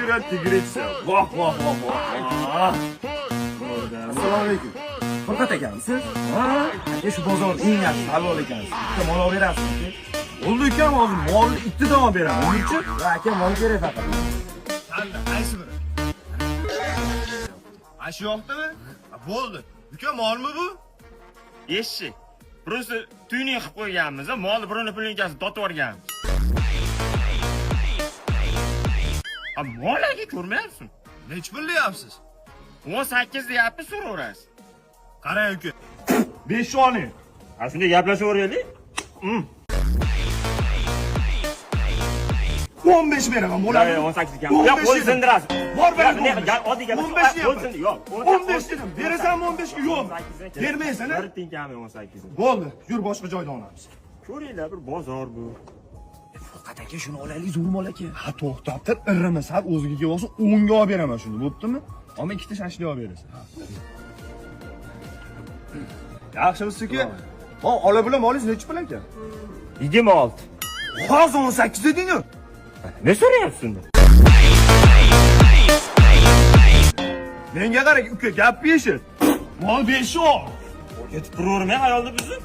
Тигра, тигрица. Voh, voh, voh, voh. Assalomu alaykum. Furqat akamisiz? Ha, aka shu bozorda eng yaxshi halol ekansiz. Bitta mol olib berasizmi aka? Bo'ldi ukam, hozir molni ikkidan olib beraman. Umrchi? Va aka mol kerak faqat. Tanla, qaysi biri? Ana shu yoqdimi? Bo'ldi. Uka, molmi bu? Eshik. Просто tuning qilib qo'yganmiz, molni birini plyonкасini totib yuborganmiz. Ha, mol aka ko'rmayapsizmi? Nechi pul deyapsiz? 18 deyapti, so'raverasiz. Qarang uka. 5 oling. Ha, shunday gaplashaveraylik. 15 beraman, bo'ladi. Yo'q, 18 ekan. Yo'q, qo'l sindirasiz. Bor, beraman. Yo'q, bunday oddiy gap. 15 Qo'l sindir, yo'q. 15 dedim. Berasanmi 15 ga? Yo'q. Bermaysan, a? Bir tiyin kami 18. Bo'ldi, yur boshqa joydan olamiz. Ko'ringlar, bir bozor bu. Furqat aka shuni olaylik, zo'r mol aka. Ha, to'xtab tur, irrimi sal o'ziga kelib olsin, 10 ga olib beraman shuni, bo'ptimi? Ammo ikkita shashlik olib berasan. Yaxshimisiz uka? Ha, ola bilan molingiz nechi pul ekan? 26. Hozir 18 deding-ku. Ne so'rayapsiz unda? Menga qarang uka, gapni eshit. Mol 5 ol. Yetib turavermang ayolni bizni.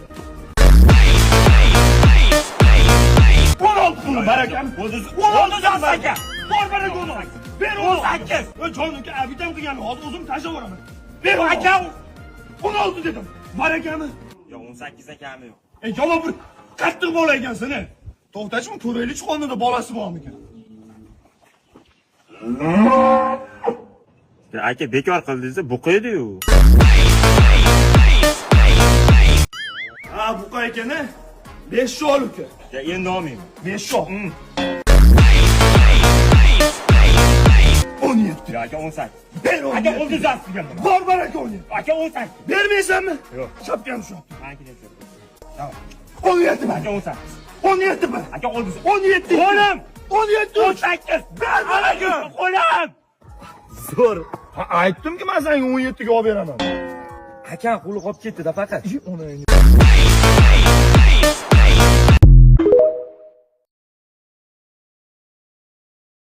16 pulni barakam. O'zi 16 16 aka. Bor baraka 16. Ber 18. Ey jon uka, abitam qilgani hozir o'zim tashlab yuboraman. Ber aka. 16 dedim. Barakami? Yo'q, 18 akami yo'q. Ey yomon bir qattiq bola ekansan, a. To'xtachmi, ko'raylikchi qonida bolasi bormikan? Aka bekor qildingiz, buqa edi-yu. Ha, buqa ekan, a. 5 ol uka. Ya endi olmayman. 5 ol. 17. Yo, aka 18. Ber 17. Aka o'ldi degan. Bor baraka 17. Aka 18. Bermaysanmi? Yo'q. Shapkani shu. Mankini yo'q. 17 ber. Aka 18. 17 ber. Aka o'ldi. 17. Qo'lim! 17. 18. Ber baraka. Qo'lim! Zo'r. Ha, aytdim-ki men senga 17 ga olib beraman. Akam qo'li qolib ketdi-da faqat. Onang.